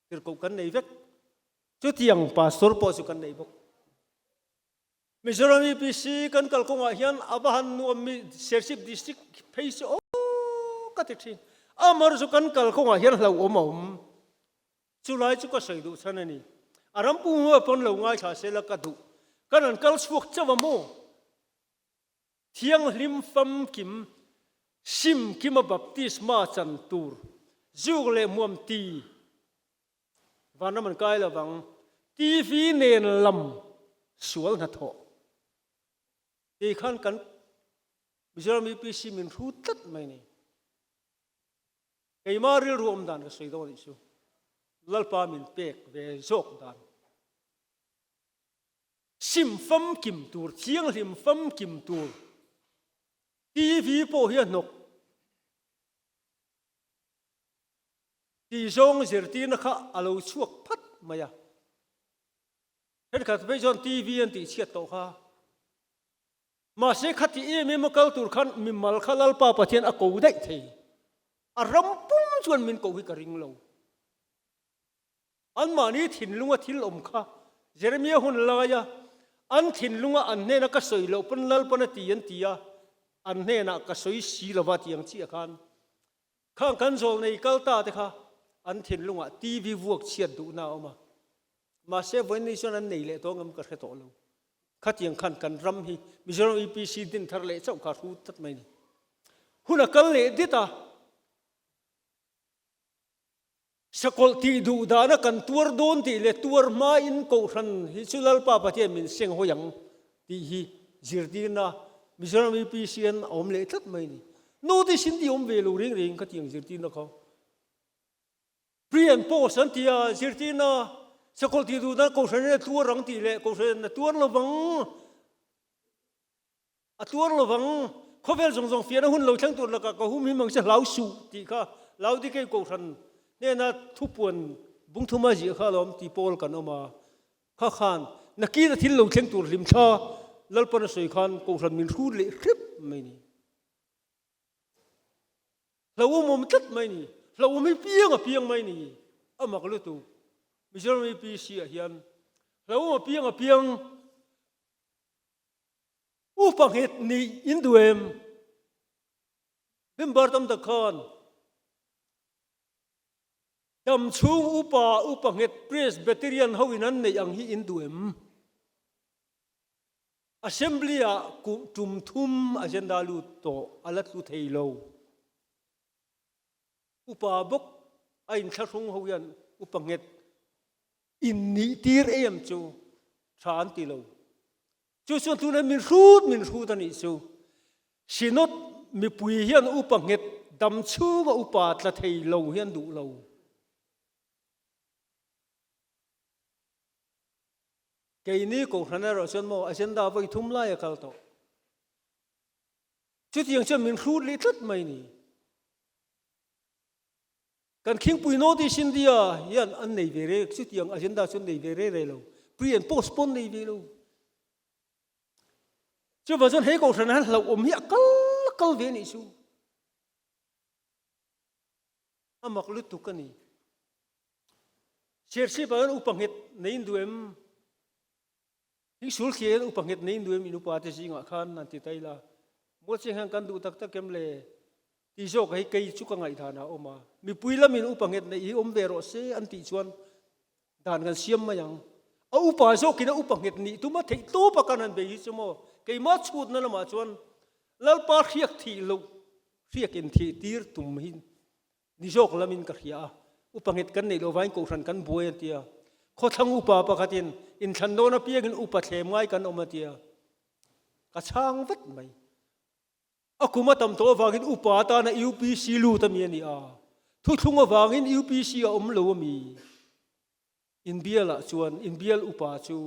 tirhkoh kan nei vek. Chutiang pastor pawh chu kan nei bawk. Mizoram UPC kan kal kawngah hian a va han nuam mi Serchhip District phei chu aw ka ti thin. Amar chu kan kal kawngah hian hlauhawm a awm. Chulai chu ka sawi duh chhan a ni. A ram pum ho pawn lo ngaithla sela ka duh. Kan an kal chhuak chauh a maw? Thianghlim famkim sim kima baptisma chan tur zuk leh hmuam ti vanram an kai lovang. TV nen lam sual hnathawh tih khan kan Mizoram UPC min hru tlat mai ni. Keimah rilru awm dan ka sawi dawn anih chu. Lalpa min pek ve zawk dan. Sim famkim tur, thianghlim famkim tur TV pawh hi a hnawk tih zawng zirtirna kha a lo chhuak phat mai a. Thenkhat phei chuan TV an tihchhiat tawh kha. Mahse khati em em a kal tur khan mimal kha Lalpa Pathian a ko daih thei. A ram pum chuan min ko hi ka ring lo. Anmahni thinlunga thil awm kha Jeremia hun laia an thinlunga an hnena ka sawi loh pawn Lalpan a ti an ti a, an hnenah ka sawi si lova ti ang chiah khan khang kan zawlnei kal ta te kha an thinlungah TV vuak chhiat duhna a awm a. Mahse vawiin ni chuan an nei leh tawh ngam ka hre tawh lo. Khatiang khan kan ram hi Mizoram UPC din thar leh chauh kha hru tlat mai ni. Hun a kal leh dit a, sakawlh tih duh dana kan tuar dawn tih leh tuar hmain Kohhran hi chu Lalpa Pathian min seng hawi ang tih hi zirtirna Mizoram UPC an a awm leh tlat mai ni. Notice in ti awm ve lo reng reng khatiang zirtirna kha. Pre and post an ti a, zirtirna sakawlh tih duh dan Kohhran in a tuar ang tih leh Kohhran in a tuar lovang, a tuar lovang, khawvel zawng zawng fiahna hun lo thleng tur lakah ka hum him ang che hlau suh tih kha Laodikei Kohhran hnena thupuan bungthuma ziah kha alawm ti pawl kan awm a, kha khan nakina thil lo thleng tur hlimthla Lalpan a sawi khan Kohhran min hrut leh hrep mai ni. Hlauhawm awm tlat mai ni. Hlauhawm hi piang a piang mai ni. A mak lutuk. Mizoram UPC ah hian hlauhawm a piang a piang upa nghet nih in duh em? Member tam tak khan dam chhung upa upa nghet Presbyterian ho in an neih ang hi in duh em? Assembly ah kum tum thum agenda lut tawh a la tlu thei lo. Upa bawk a inthlahrung ho hian upa nghet in nih tir em chu tha an ti lo. Chu chuan tunah min hrut min hrut a nih chu. Synod mipui hian upa nghet dam chhunga upa tla thei lo hian duh lo. Keini Kohhran erawh chuan maw agenda vawi thum lai a kal tawh. Chutiang chuan min hrut leh tlat mai ni. Kan khingpui North East India hian an nei ve re, chutiang agenda chu an nei ve re re lo. Pre and post pawn nei ve lo. Chuvang chuan he Kohhran hian hlauhawm hi a kal a kal ve anih chu. A mak lutuk a ni. Serchhip ah hian upa nghet nei in duh em? Hingsul thliah hian upa nghet nei in duh em? In upa te zingah khan an ti ta ila. Mualcheng hian kan duh tak tak em le? Tih zawk hi kei chu ka ngaihdan ah a awm a. Mipui lamin upa nghet neih hi awm ve rawh se an tih chuan dan kan siam mai ang. A upa zawkin a upa nghet nih tuma theih tawp a kan han bei hi chu maw? Keimah chhutna lamah chuan Lalpa hriak thih loh hriak inthih tir tum hi Ni zawk lamin ka hria a, upa nghet kan neih loh vangin kohhran kan buai a ti a. Khawthlang upa pakhatin inthlan dawn apiangin upa thlem ngai kan awm a ti a. Ka chhang vat mai. A kum a tam tawh avangin upa atana UPC lut a mi a ni a. Thuthlung avangin UPC a awm lo a mi. Inbialah chuan inbial upa chu.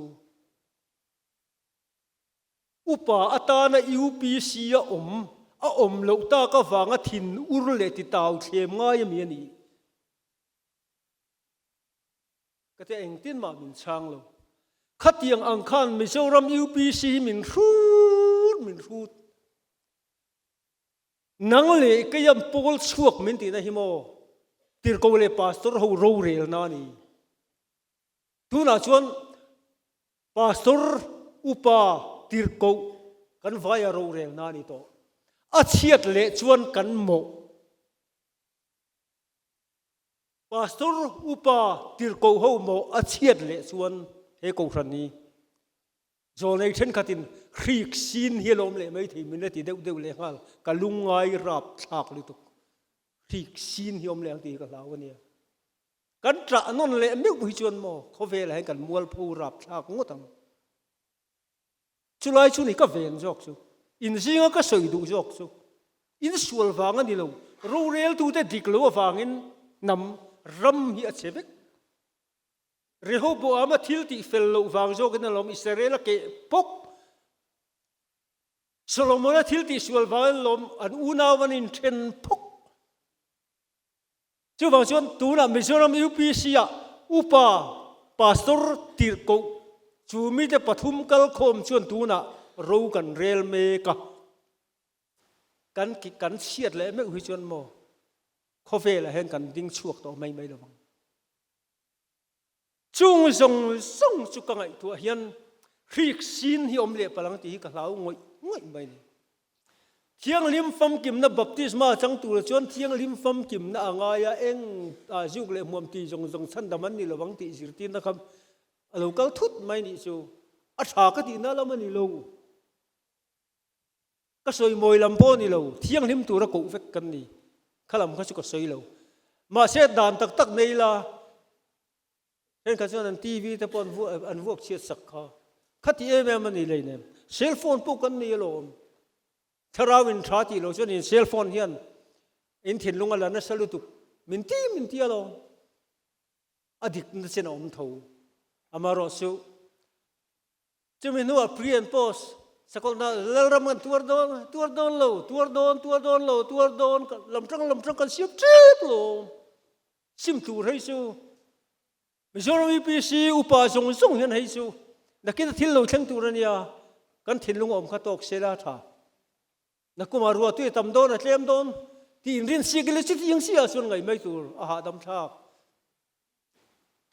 Upa atana UPC a awm a awm loh tak avanga thin ur leh titau thlem ngai a mi a ni. Ka tia engtin mah min chhang lo. Khatiang ang khan Mizoram UPC hi min hrut min hrut. Nang leh keiam pawl chhuak min tihna hi maw Tirhkoh leh Pastor ho rorelna a ni. Tunah chuan Pastor upa tirhkoh kan vaia rorelna a ni tawh. A chhiat leh chuan kan mawh. Pastor upa tirhkoh ho maw a chhiat leh chuan he kohhran hi Zawlnei thenkhatin hrik sin hi a lawm leh mai thei min la ti deuh deuh leh nghal, ka lungngai rap thlak lutuk. Hrik sin hi awm leh ang tih hi ka hlau a nia. Kan ṭah nawn leh meuh hi chuan maw khawvelah hian kan mualpho rap thlak ngawt ang. Chulai chu ni ka ven zawk chu, inzinga ka sawi duh zawk chu, insual vang a ni lo, roreltute dik lo avangin hnam ram hi a chhe vek. Rehoboama thil tih fel loh vang zawkin alawm Israel a keh pawk. Solomona thil tih sual vangin alawm an unau an inthen phawk. Chuvang chuan tunah Mizoram UPC-ah upa Pastor tirhkoh chu mite pathum kalkhawm chuan tunah ro kan rel mek a. Kan kan chhiat leh meuh hi chuan maw khawvelah hian kan ding chhuak tawh mai mai lovang. Chung zawng zawng chu ka ngaihtuah hian hrik sin hi awm leh palang tih hi ka hlau ngawih ngawih mai ni. Thianghlim famkimna baptisma chang tura chuan thianghlim famkimna a ngai a, eng ah zuk leh hmuam ti zawng zawng chhandam an ni lovang tih zirtirna kha a lo kal thut mai nih chu a tha ka tihna lam a ni lo. Ka sawi mawi lam pawh a ni lo, thianghlim tura koh vek kan ni. Kha lam kha chu ka sawi lo. Mahse dan tak tak nei la, thenkhat chuan an TV te pawh an vuak chhiat sak kha. Khati em em a ni leinem. Cell phone pawh kan nei alawm. Thlarau in tha tih loh chuan in cell phone hian in thinlung a la nasa lutuk. Min ti min ti alawm. A dikna chen a awm tho. Amaherawhchu Chumi hnuah pre and post sakawlhna Lalram kan tuar dawn, tuar dawn lo, tuar dawn, tuar dawn lo, tuar dawn, lamtang lamtang kan siam tep lo. Sim tur hei chu Mizoram UPC upa zawng zawng hian hei chu nakin a thil lo thleng tur a nia, kan thinlung a awm kha tawk se la tha. Nakumah ruah tui a tam dawn a tlem dawn tih inrin siak ila chutiang si ah chuan ngaih mai tur a hahdam thlak.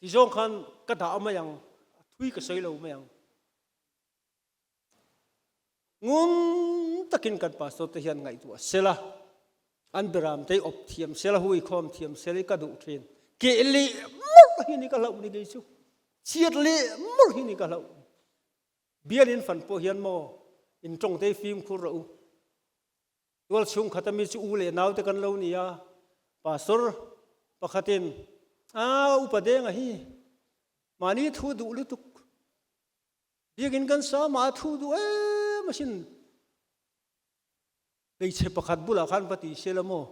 Ti zawng khan ka dah mai ang, a thui ka sawi lo mai ang. Ngun takin kan pastor te hian ngaihtuah sela, an beram te awp thiam sela, hui khawm thiam sela i ka duh thin. Keh leh mawlh hi ni ka hlauh ni kei chu. Chhiat leh mawlh hi ni ka hlauh. Bial in fan pawh hian maw in tawng te hi fimkhur rawh u. Tual chhungkhat ami chu u leh naute kan lo ni a, Pastor pakhatin, Aa upa denga hi mahni thu duh lutuk, biakin kan sa mah a thu duh em asin, hmeichhe pakhat bulah khan va ti se la maw,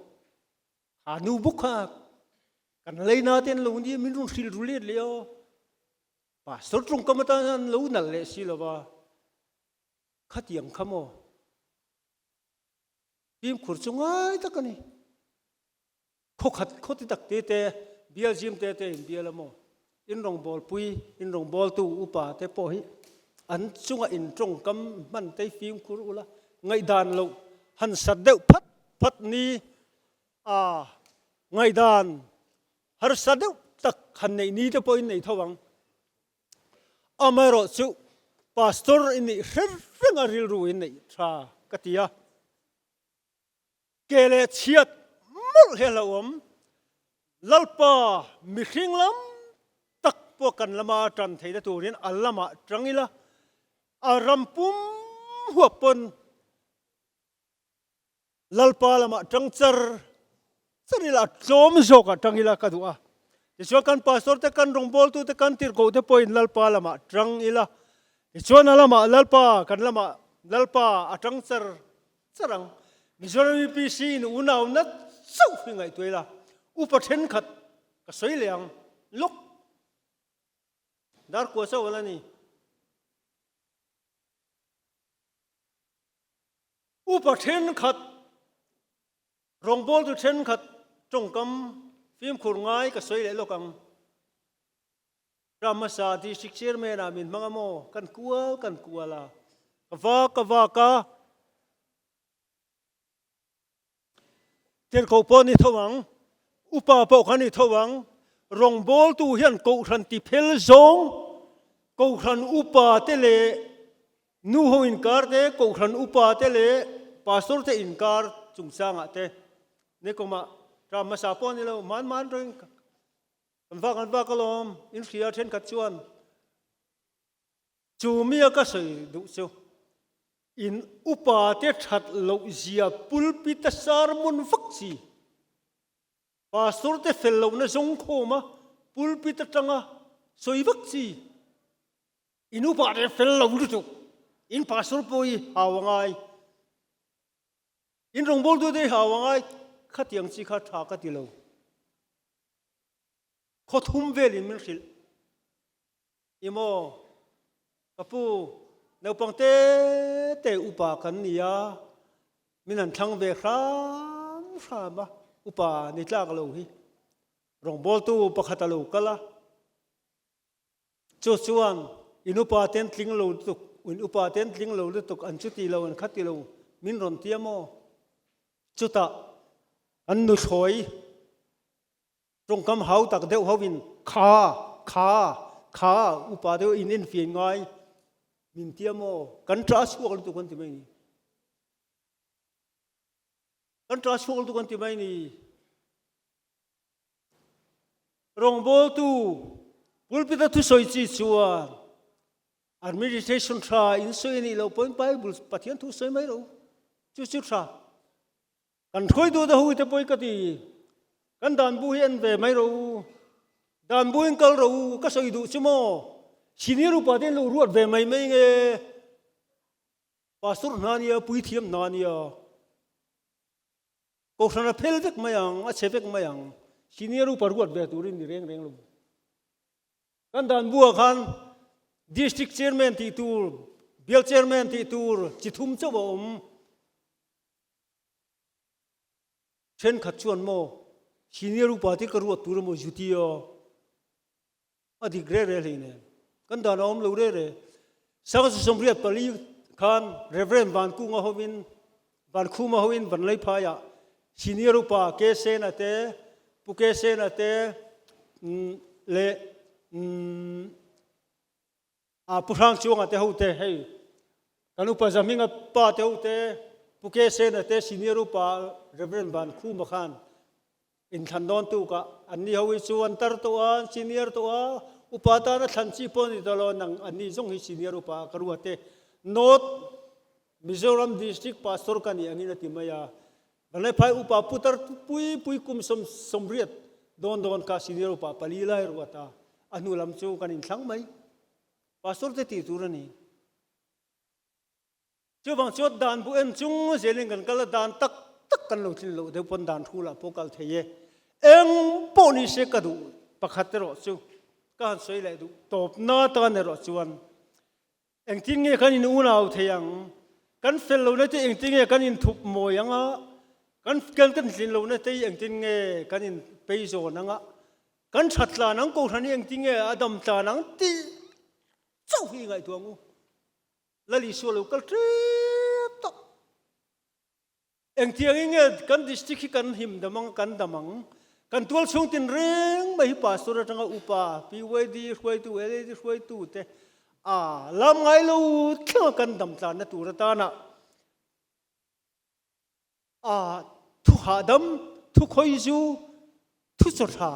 ha nu bawk kha kan leina te an lo nia min rawn hrilh ru let leh aw, Pastor tawngkam atan an lo nalh leh si lova, khatiang kha maw. Fimkhur chu ngai tak a ni. Khawkhat khawti tak te te, bial zim te te in bial a maw? In rawngbawlpui, in rawngbawltu upa te pawh hi an chunga in tawngkam hman te hi fimkhur ula, ngaihdan loh han sat deuh phat phat ni a, ngaihdan harsa deuh tak han neih ni te pawh in nei tho ang. Amaherawh chu Pastor i nih hre reng a rilru in neih tha ka ti a. Ke leh chhiat mawlh hi a hlauhawm. Lalpa mihring lam tak pawh kan lama tan theihna turin a lamah tang ila, a ram pum huap pawn Lalpa lamah tang char char ila, a tlawm zawkah tang ila ka duh a. Tichuan kan pastor te, kan rawngbawltu te, kan tirhkoh te pawhin Lalpa lamah tang ila. Tichuan a lamah Lalpa, kan lamah Lalpa a tang char char ang. Mizoram UPC in unauna chauh hi ngaihtuah ila, upa thenkhat ka sawi leh ang lawk. Darkua chauh a la ni. Upa thenkhat, rawngbawltu thenkhat tawngkam fimkhur ngai ka sawi leh lawk ang. Ram hmasa District Chairman ah min hmang a maw? Kan kual kan kual a, ka vak ka vak a. Tirhkoh pawh ni tho ang, upa pawh kha ni tho ang, rawngbawltu hian kohhran ti phel zawng, kohhran upa te leh nu ho inkar te, kohhran upa te leh pastor te inkar chungchangah te, nikumah ram hmasa pawh ni lo, hman hman reng. Kan vak an vak alawm, in hria thenkhat chuan chu mia ka sawi duh chu in upa te that loh zia pulpit a sermon vak chi pastor te fel lohna zawng khawm a pulpit atanga sawi vak chi in upa te fel lo lutuk in pastor pawh hi hau angai. In rawngbawltu te hi hau angai khatiang chi kha tha ka ti lo. Khaw thum velin min hrilh. I maw? Ka pu, naupang te te upa kan ni a, min han thlang ve hram hram a, upa ni tlak lo hi. Rawngbawltu pakhat a lo kal a. Chu chuan in upa ten tling lo lutuk, in upa ten tling lo lutuk an chuti lo an khati lo min rawn tia maw? Chutah an nuthlawi tawngkam hau tak deuh ho in kha, kha, kha upa deuh in infian ngai min tia maw? Kan ṭah chhuak lutuk an ti mai ni. Kan ṭah chhuak lutuk an ti mai ni. Rawngbawltu pulpit-a thusawi chi chuan administration tha in sawi a nih loh pawhin Bible Pathian thu sawi mai lo chu chu tha. Kan hruaitu te hu te pawhin ka ti kan dan bu hi en ve mai ro u dan bu in kal ro u ka sawi duh chu maw senior upa te in lo ruat ve mai mai nge pastor hna nia puithiam hna nia. Kohhran a phel vek mai ang, a chhe vek mai ang. Senior upa ruat ve turin ni reng reng lo. Kan dan buah khan District Chairman tih tur, Bial Chairman tih tur chi thum chauh a awm. Thenkhat chuan maw Senior upa te ka ruat tur emaw zuti a. A dik re re hlei nen. Kan dan a awm lo re re. Sangha 84 khan Reverend Vankunga hovin, Vankhuma hovin Vanleiphaiah Senior Upa K Sena te, Pu K Sena te leh Pu Hrangchuanga te ho te hei kan Upa Zahminga pa te ho te, Pu K Sena te Senior Upa Reverend Vankhuma khan Inthlan dawn tukah anni ho hi chu an tar tawh a, an senior tawh a, upa tana thlan chi pawh a ni ta lo, nang anni zawng hi senior upa ka ruat e. North Mizoram District Pastor ka nih angin a ti mai a, Vanlaiphai upa putar pui pui kum 80 dawn dawn kha senior upa pali lai ruat a, a hnu lam chu kan inthlang mai. Pastor te tih tur a ni. Chuvang chuan dan bu en chung zelin kan kal a, dan tak tak kan lo tlin loh deuh pawn dan thu lah pawh kal thei e. Eng pawh ni se ka duh pakhat erawh chu ka han sawi leh duh tawp na tan erawh chuan engtin nge kan in unau thei ang, kan fel lohna te engtin nge kan inthup mawi ang a, kan kan kan tlin lohna te hi engtin nge kan in pei zawn ang a, kan that tlan ang kohhran hi engtin nge a dam tlan ang tih chauh hi i ngaihtuah ang u. Lal Isua lo kal tep tawh. Engtiangin nge kan district hi kan him dam ang, kan dam ang? Kan tual chhung tin reng mai hi pastor atanga upa, PYD hruaitu, LAD hruaitu te a lam ngai lo thlenga kan dam tlanna tur atana a thu hahdam, thu khawi zu, thu chaw tha,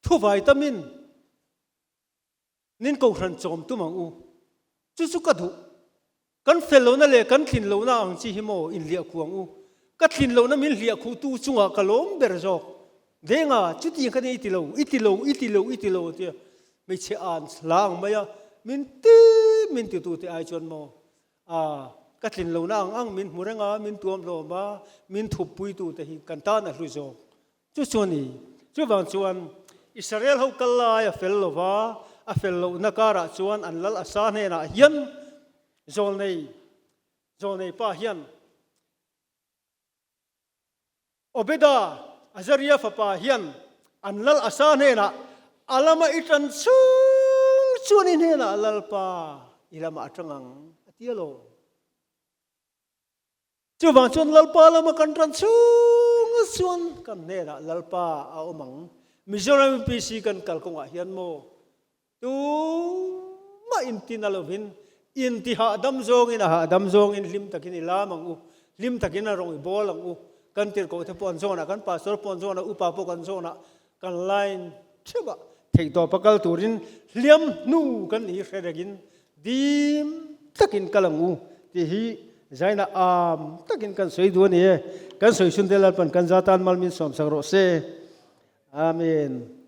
thu vaitamin Nin kohhran chawm tum ang u. Chu chu ka duh. Kan fel lohna leh kan tlin lohna ang chi hi maw inhliah khuh ang u. Ka tlin lohna min hliah khuhtu chungah ka lawm ber zawk. Denga, chutiang kha nia i ti lo, i ti lo, i ti lo, i ti lo tia hmeichhe an hla ang mai a, min ti min titute ai chuan maw a ka tlin lohna ang ang min hmu reng a, min tuam hlawm a, min thuppuitute hi kan tan a hlu zawk. Chu chu a ni. Chuvang chuan Israel ho kal lai a fel lo va, a fel lohna karah chuan an lal Asa hnenah hian zawlnei, zawlnei pa hian Obeda, Azaria fapa hian an lal Asa hnenah a lama i tan chhung chuan i hnenah Lalpa i lamah a tang ang a ti alawm. Chuvang chuan Lalpa lama kan ran chhung chuan kan hnenah Lalpa a awm ang. Mizoram MPC kan kal kawngah hian maw tumah intin a lovin inti hahdam zawngin a hahdam zawngin hlim takin i lam ang u, hlim takin a rawng i bawl ang u. Kan tirhkoh te pawh an zawnah, kan pastor pawh an zawnah, upa pawh kan zawnah kan line. theuhah theihtawpa kal turin hliam hnu kan nih hi hre rengin dim takin kal ang u tih hi zaina am takin kan sawi duh a ni e. Kan sawi chhun te Lalpan kan za tan mal min sawmsak rawh se. Amen.